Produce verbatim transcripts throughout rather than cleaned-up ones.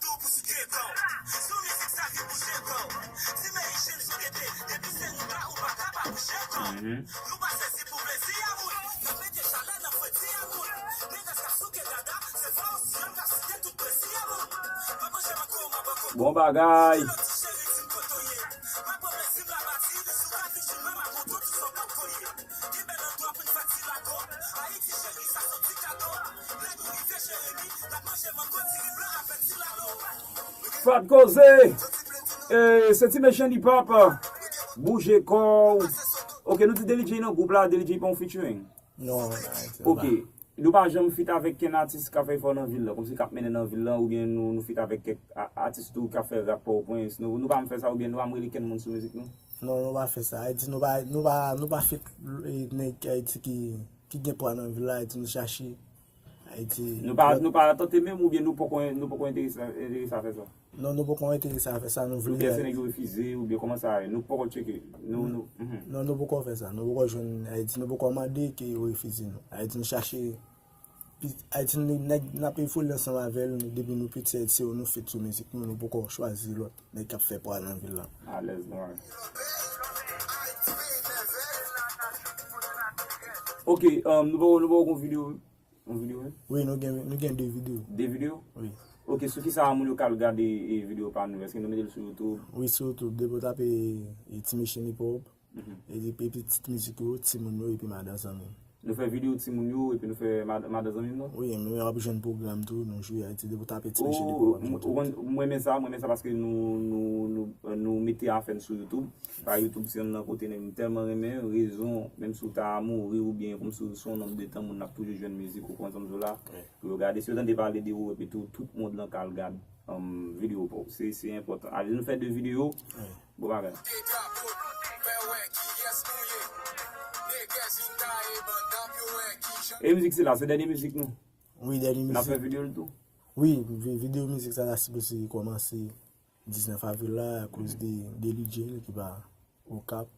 Tou pou sou tete w. Sou mizik sa ki bouje kò w. Ti men Ijèn sou tete, depi se nou la ou pa ka pa bouje kò w. Nou pa sezi pou plezi a moun. N ap mete chalè nan fredi a moun. Nègès k ap souke dada, se vwa osi yonn k ap site tout plezi a moun. Pa manje manko, m ap bò koko. Bon bagay. Ti cheri, di m kote w ye. M ap pran plezi m la pati, si w ka vin jwenn mwen, m ap montre w tout sa w poko ye. Kenbe nan dwa pou n fè ti lago. Ayiti cheri, sa se yon ti kado. Lè nou rive Jeremi, n ap manje mango, diri blan avèk ti lalo. Fat koze. E, se ti mechan hip hop. Bouje kò w. Ok, nou di Deli J nan gwoup la, Deli J pa yon featuring. Non, non, non. Ok. Nou pa janm feat avèk kenn atis k ap fè efò nan vil la, kòmsi k ap mennen nan vil la, oubyen nou, nou feat avèk kèk a- atis tou k ap fè rap Pòtoprens. Nou, nou pa janm fè sa, oubyen nou pa janm rele kenn moun sou mizik nou? Non, nou pa fè sa. Ayiti, nou pa, nou pa, nou pa feat, e, nèg Ayiti ki, ki gen pwa nan vil la, Ayiti, nou chache. Ayiti. Nou pa, nou pa tante menm, oubyen nou poko, nou poko enterese, enterese a fè sa? Non, nou poko enterese a fè sa, nou vle. Oubyen se nèg yo refize, oubyen kòman sa ye? Nou poko tcheke. Nou, nou, mhm. Non, nou poko fè sa. Nou poko jwenn Ayiti, nou poko mande ke yo refize nou. Ayiti, nou chache. Pi- Ayiti, nou, nèg, n ap evole ansanm avè l, nou, depi nou piti, Ayiti, se yo nou feat sou mizik nou, nou poko chwazi lòt nèg k ap fè pwa nan vil la. Alèz, nou. Ok, um, nou poko, nou poko gon videyo. Yon videyo, wi? Wi, nou gen, nou gen de videyo. De videyo? Wi. Ok, sou ki sa moun yo ka al gade, e, videyo pa nou? Èske nou mete l sou YouTube? Wi, sou YouTube. Depi w tape, e, Ti Mechan Hip Hop, mhm, e, epi, epi tit mizik yo, Timoun yo, epi Madan Zanmi m. Nou fè videyo Timoun yo, epi nou fè Mad- Madan Zanmi m nan? Wi, men w ap jwenn pwogram tou, nou jwe, Ayiti, depi w tape Ti Mechan Hip Hop, w ap jwenn tout. Oh, mwen renmen sa, mwen renmen sa paske nou, nou, nou, nou mete afè n sou YouTube. Pa YouTube se yonn nan kote nèg m tèlman renmen, rezon, menm si w ta mouri oubyen kòmsi w se yon nonm de tan, moun ap toujou jwenn mizik ou konn sa m di w la, wi, pou yo gade. Si yo tande pale de ou, epi tou, tout mond lan ka al gad, um, videyo pa w. Se, se enpòtan. Ale nou fè de videyo. Wi. Bon bagay. E mizik sila, se dènye mizik nou? Wi, dènye mizik. N ap fè videyo l tou? Wi, vi- videyo mizik sa ta sipoze kòmanse diznèf avril la, akoz de, de Lidjel ki pa Okap.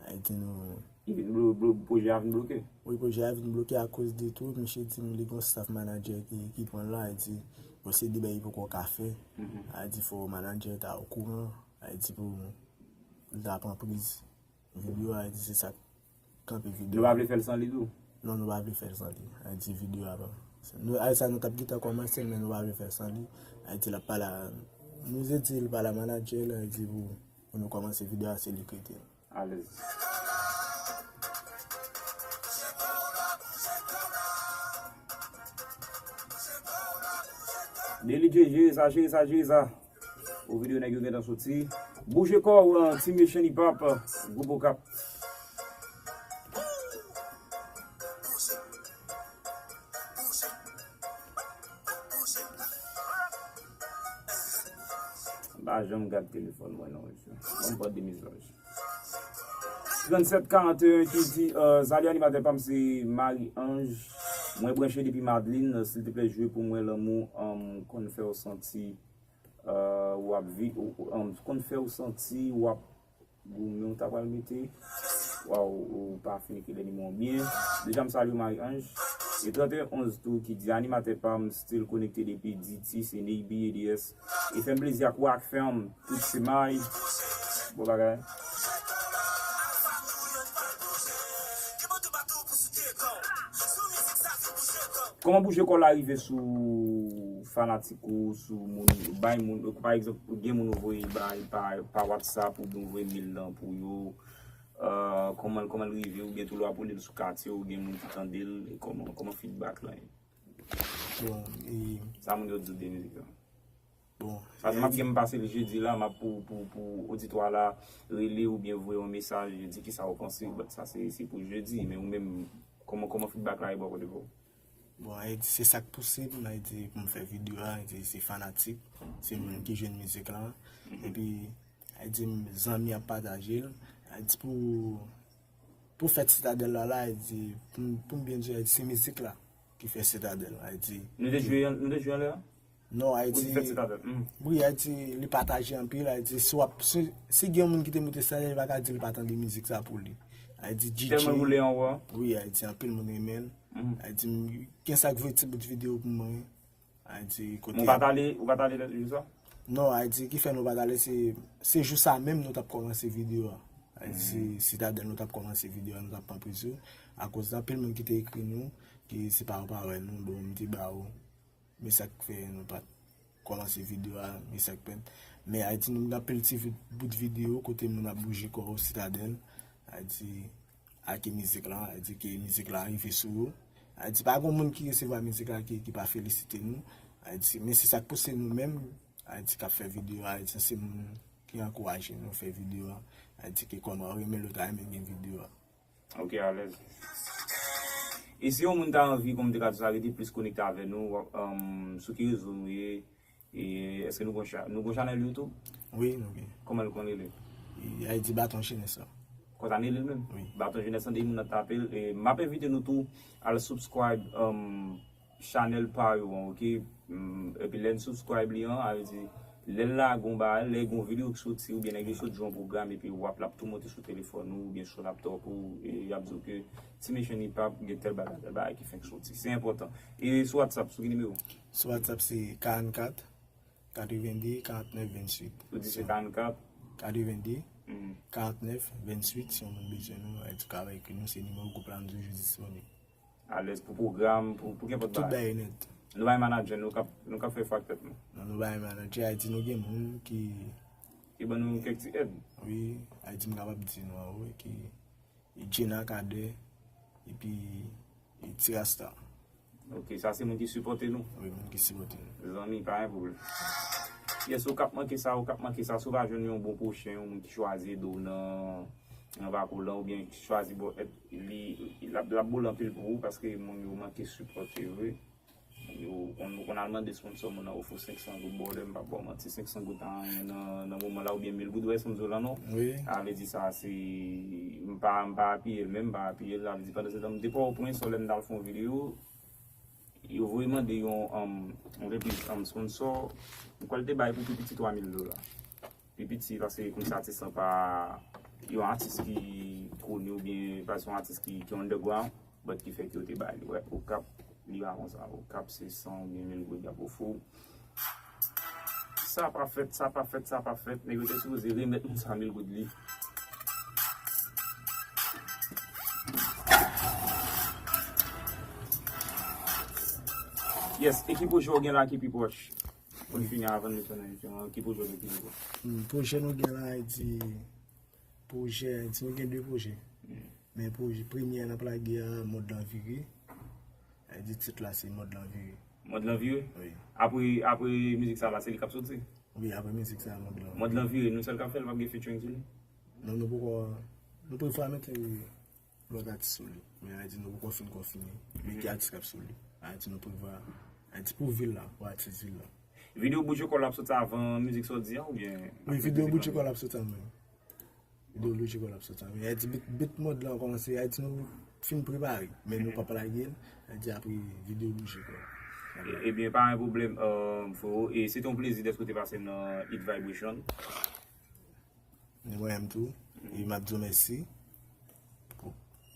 Li di nou. Li vin blo- blo- pwojè a vin bloke? Wi, pwojè a vin bloke akoz de tou, misye di m li gon staff manager ki, ki pran l la, li di, bon, se de bagay li poko ka fè. Mhm. Li di fò manager ta okouran, li di pou l ta pran priz videyo a, li di se sa k kanpe videyo a. Nou pa vle fè l san li tou? Non, nou pa vle fè l san li. Li di videyo a pa. Nou, a sa nou t ap gentan kòmanse l, men nou pa vle fè l san li. Li di l ap pale a, nou te di l pale a manager l, li di pou, pou nou kòmanse videyo a, se li k rete. Alèz. Deli J, jere sa, jere sa, jere sa. Pou videyo nèg yo gentan soti. Bouje kò w, Ti Mechan Hip Hop, gwoup Okap. M pa janm gad telefòn mwen non, mesye. Ban m pran de mesaj. Trannsèt karanteyen ki di, euh, salut animatè pa m, se Marie Ange. Mwen branche depi Madeline, silteplè jwe pou mwen lanmou, um, konn fè w santi, euh, w ap vi, ou, ou, um, konn fè w santi w ap goumen w ta pral mete. Waw, ou pa fin ekri dènye mo an byen. Deja m salye w Marie Ange. E trannteyen onz tou ki di animatè pa m still konekte depi D T, se Neybi A D S. E fè m plezi ak Wak Fèm, tout se may. Bon bagay. Kòman bouje kò la rive sou fanatik ou, sou moun, bay moun, pa egzanp, gen moun ou voye bay pa, pa WhatsApp oubyen ou voye mail lan pou yo, euh, kòman, kòman l rive, oubyen tou lè w ap woule l sou katye ou gen moun ki tande l, e kòman, kòman feedback lan ye? Bon, e sa moun yo di w de mizik lan? Bon, paske m ap gen m pase l jedi la, m ap pou, pou, pou oditwa la rele oubyen voye yon mesaj, di kisa w panse, but sa se, se pou jedi, men ou menm, kòman, kòman feedback la ye bò kote pa w? Bon, Ayiti, se sa k pouse m, Ayiti, pou m fè videyo a, Ayiti, se fanatik, se moun ki jwenn mizik la, epi, Ayiti, zanmi ap pataje l, Ayiti, pou, pou fèt Sitadèl la, la, Ayiti, pou m, pou m byen di, Ayiti, se mizik la ki fè Sitadèl, Ayiti. Nou te jwe, nou te jwe anlè a? Non, Ayiti. Wi, Ayiti, li pataje anpil, Ayiti, si w ap, si, si gen yon moun ki te moute Sitadèl, li pa ka di li pa tande mizik sa pou li. Ayiti, D J. Tèlman l woule anwo a. Wi, Ayiti, anpil moun renmen l. Ayiti, gen sa k voye ti bout videyo pou mwen. Ayiti, kote. Ou pa t ale, ou pa t ale jou sa? Non, Ayiti, ki fè nou pa t ale, se, se jou sa menm nou t ap kòmanse videyo a. Ayiti, se Sitadèl nou t ap kòmanse videyo a, nou t ap pran priz yo. Akoz anpil moun ki te ekri nou, ki se pa yo pa wè nou, bon, m te ba yo. Men sa k fè nou pa t kòmanse videyo a, men sa k fè. Men Ayiti, nou gen anpil ti vi- bout videyo kote moun ap bouje kò yo Sitadèl. Ayiti, ake mizik la, Ayiti, ke mizik la rive sou yo. Ayiti, pa gen moun ki resevwa mizik la ki, ki pa felisite nou. Ayiti, men se sa k pouse nou menm, Ayiti, k ap fè videyo a, Ayiti, se moun ki ankouraje nou fè videyo a. Ayiti, ke kòman renmen lòt a renmen gen videyo a. Ok, alèz. E si yon moun ta anvi, kòm te ka di sa, rete plis konekte avè nou, um, sou ki rezo nou ye? E èske nou gon cha- nou gon chanèl YouTube? Wi, nou gen. Kòman l konn rele? E, Ayiti Baton Jenès la. Konsa n rele l menm? Wi. Baton Jenès la, depi moun nan tape l. E m ap envite nou tou al subscribe, um, chanèl pa yo an, ok? Mm, epi lè n subscribe li an, sa vle di, lè l lage yon bagay, lè gen yon videyo ki soti, oubyen nèg yo sot jwe yon pwogram, epi w ap, l ap tou monte sou telefòn ou, oubyen sou laptop ou, e y ap di w ke Ti Mechan Hip Hop gen tèl bagay, tèl bagay ki fenk soti. Se enpòtan. E sou WhatsApp, sou ki nimewo? Sou WhatsApp, se karannkat, katrevende, karannèf, venntuit. Ou di se karannkat? Katrevende, karannèf, venntuit, si yon moun bezwen nou, Ayiti, ou ka ekri nou, se nimewo gwoup la, nou toujou disponib. Alèz pou pwogram, pou, pou kenpòt bagay. Tout bagay nèt. Nou bay manadjè, nou k ap, nou k ap fè fwa ak tèt nou. Non, nou bay manadjè, Ayiti, nou gen moun ki. Ki ban nou kèk ti èd. Wi, Ayiti, m kapab di nou an, wi, ki Djena Kadè, epi, e Ti Rasta. Ok, sa se moun ki sipòte nou? Wi, moun ki sipòte nou. Zanmi, pa gen pwoblèm. Yes, ou k ap manke sa, ou k ap manke sa, si w pa jwenn yon bon pwochen, yon moun ki chwazi ede w nan, nan pakou lan, oubyen ki chwazi ba w èd, li, l ap, l ap boule anpil pou ou, paske moun yo manke sipòte vre. Yo, konn, ou konn al mande sponsò, moun nan ofri w senksan goud, ba w lè m p ap ba w manti, senksan goud pa anyen nan, nan moman la, oubyen mil goud, ou wè sa m di w la, non? Wi. Sa vle di sa, se, m pa, m pa apiye l, menm m pa apiye l, sa vle di pandan se tan, m te Pòtoprens, lè m t al fè yon videyo, yo voye mande yon, um, yon replis, um, sponsò, m kwè l te bay pou pi piti twa mil dola. Pi piti, paske kòmsi atis lan pa yon atis ki koni oubyen pa se yon atis ki, ki underground, but ki fè ke yo te bay li. Wè, Okap, li pa konsa. Okap se san oubyen mil goud y ap ofri w. Sa pa fèt, sa pa fèt, sa pa fèt. Nèg yo te sipoze remèt moun sa mil goud li. Yes, e ki pwojè w gen la ki pi pwòch? Pou n fini avan n mete nan emisyon an, ki pwojè w gen ki nouvo? Hmm, pwojè nou gen la, e di, pwojè, e di nou gen de pwojè. Hmm. Men pwojè, premye a n ap lage a, Mòd lan vire. E di tit la se Mòd lan vire. Mòd lan vire? Wi. Apre, apre mizik sa la, se li k ap soti? Wi, apre mizik sa, Mòd lan. Mòd lan vire, nou sèl k ap fè l, p ap gen featuring sou li? Non, nou poko, nou prevwa mete lòt atis sou li. Men a di nou poko fin konfime. Men ki atis k ap sou li. A di nou prevwa. A di pou vil la, pou atis vil la. Videyo Bouje Kò la ap soti avan mizik sa w di a, oubyen? Wi, videyo Bouje Kò la ap soti avan. Videyo Bouje Kò la ap soti avan. A di bit, bit Mòd lan kòmanse, a di nou fin prepare. Men nou p ap lage l. A di apre videyo Bouje Kò. E, ebyen, pa gen pwoblèm, euh, freo. E se te yon plezi dèske w te pase nan Hit Vibration. Ni mwen menm tou. E m ap di w mèsi.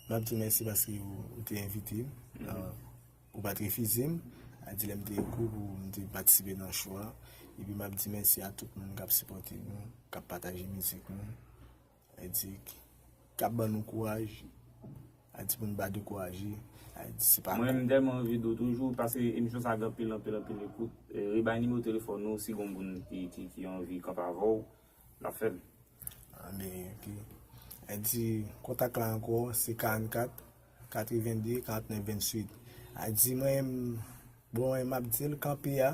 M ap di w mèsi paske ou, ou te envite m. Ah, ou pa t refize m. A di lè m te ekri w pou m te patisipe nan show a. Epi m ap di mèsi a tout moun k ap sipòte nou, k ap pataje mizik nou. A di k, k ap ban nou kouraj. A di pou n pa dekouraje. A di se pa. Mwen menm m tèlman anvi di w toujou, paske emisyon sa gen anpil, anpil, anpil ekout. E, rebay nimewo telefòn nou, si gon moun ki, ki, ki anvi kanpe avè w, l ap fè l. Anben, ok. E di, kontak la ankò, se karannkat, katrevende, karannèf, venntuit. A di mwen, bon, mwen, m ap di l, kanpe a.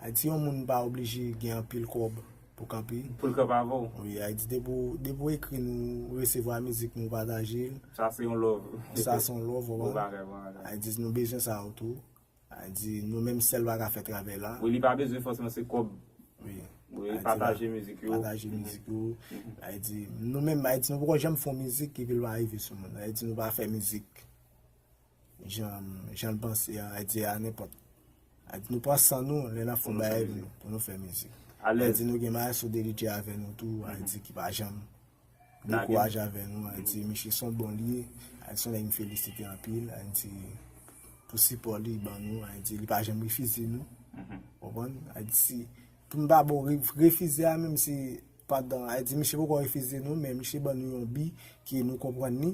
A di yon moun pa oblije gen anpil kòb pou kanpe. Pou l kanpe avè w? Wi, a di depi w, depi w ekri nou, resevwa mizik nou, pataje l. Sa se yon love. Sa se yon love, ou wè. Bon bagay, bon bagay. A di nou bezwen sa yo tou. A di, nou menm sèl pa ka fè travay la. Wi, li pa bezwen fòseman se kòb. Wi. Wi, pataje mizik yo. Pataje mizik yo. A di, nou menm, a di, nou poko janm fè yon mizik epi l pa rive sou moun. A di, nou pa fè mizik jan, jan l panse a, a di, a nenpòt. A di, nou pran san nou, lè n ap fè yon bagay pou nou, pou nou fè mizik. A di, nou gen Maestro Deli J avè nou tou, a di, ki pa janm dekouraje avè nou, a di, misye se yon bon li ye, a di, se yon nèg m felisite anpil, a di, pou sipò li ban nou, a di, li pa janm refize nou. Konprann? Ayiti, pou m pa bon re- refize a, menm si pandan, Ayiti, misye poko refize nou, men misye ban nou yon bi ke nou konprann li.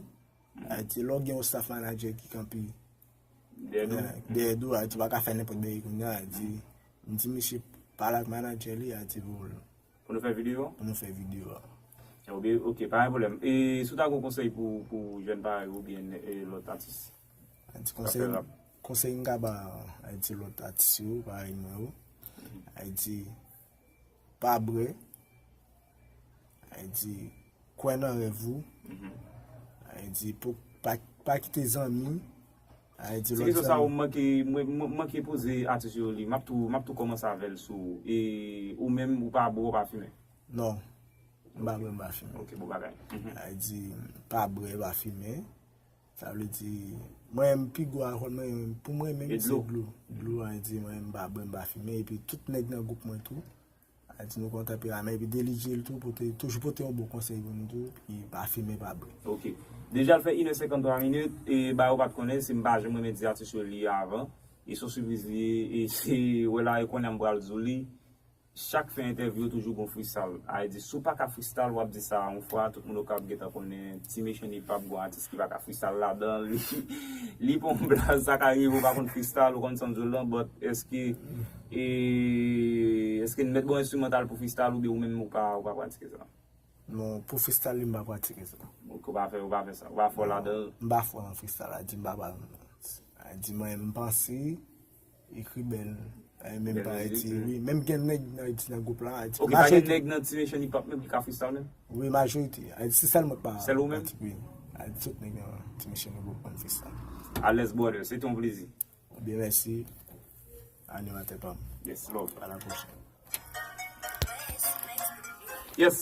Ayiti, lè w gen yon staff manager ki kanpe dèyè do, Ayiti, ou pa ka fè nenpòt bagay kounye a, Ayiti, m di misye pale ak manager li, Ayiti, pou l- Pou nou fè videyo? Pou nou fè videyo a. Ok, ok, pa gen pwoblèm. E si w ta gen yon konsèy pou, pou jèn parèy ou oubyen e, lòt atis? Ayiti, konsèy, konsèy m ka ba, Ayiti, lòt atis yo, parèy mwen yo. Ayiti, pa brè. Ayiti, kwè nan rèv ou. Ayiti, pou, pa, pa kite zanmi. Ayiti, ti lòt kesyon sa zanmi. Ou manke, mwen, mwen manke poze atis yo li. M ap tou, m ap tou kòmanse avè l sou ou. E ou menm, ou pa bwè, ou pa fimen? Non. M pa bwè, m pa fimen. Ok, bon bagay. Ayiti, pa bwè, pa fimen. Sa vle di, mwen menm, pi gwo alkòl mwen, pou mwen menm, se dlo. Dlo, Ayiti, mwen menm, m pa bwè, m pa fimen. Epi tout nèg nan gwoup mwen tou. Ayiti, nou gon tanperaman. Epi Delly Gilles tou, pote, toujou pote yon bon konsèy pou nou tou. Epi pa fimen, pa bwè. Ok. Deja l fè inè senkanntwa minit, e ba ou pa t konnen, se m pa janm renmen di atis yo li avan. E se yon sipriz li ye, e se, wè la, e konnen m pral di w li. Chak fen entèvyou toujou gon freestyle. Ayiti, si w pa ka freestyle, w ap di sa yon fwa, tout moun okap gentan konnen Ti Mechan Hip Hop gon atis ki pa ka freestyle ladan li. Li pran yon blaz, sa ka rive w pa konn freestyle, ou konn sa m di w lan, but èske, e, èske n mèt ba w enstrimantal pou freestyle oubyen ou menm ou pa, ou pa pratike sa? Non, pou freestyle li, m pa pratike sa. Ok, ou pa fè, ou pa fè sa, ou pa fò ladan l? M pa fò nan freestyle, Ayiti, m pa pral nan. Ayiti, mwen, m panse, ekri bèl. Ay, menm pa Ayiti, wi. Menm gen nèg nan Ayiti nan gwoup la, Ayiti. Ok, pa gen nèg nan Ti Mechan Hip Hop menm ki ka freestyle menm? Wi, majorite. Ayiti, se sèl mwen k pa. Sèl ou menm? Wi. Ayiti, tout nèg nan Ti Mechan nan gwoup konn freestyle. Alèz brother, se te yon plezi. Byen, mèsi. Animatè pa m. Yes, love. À la prochaine. Yes.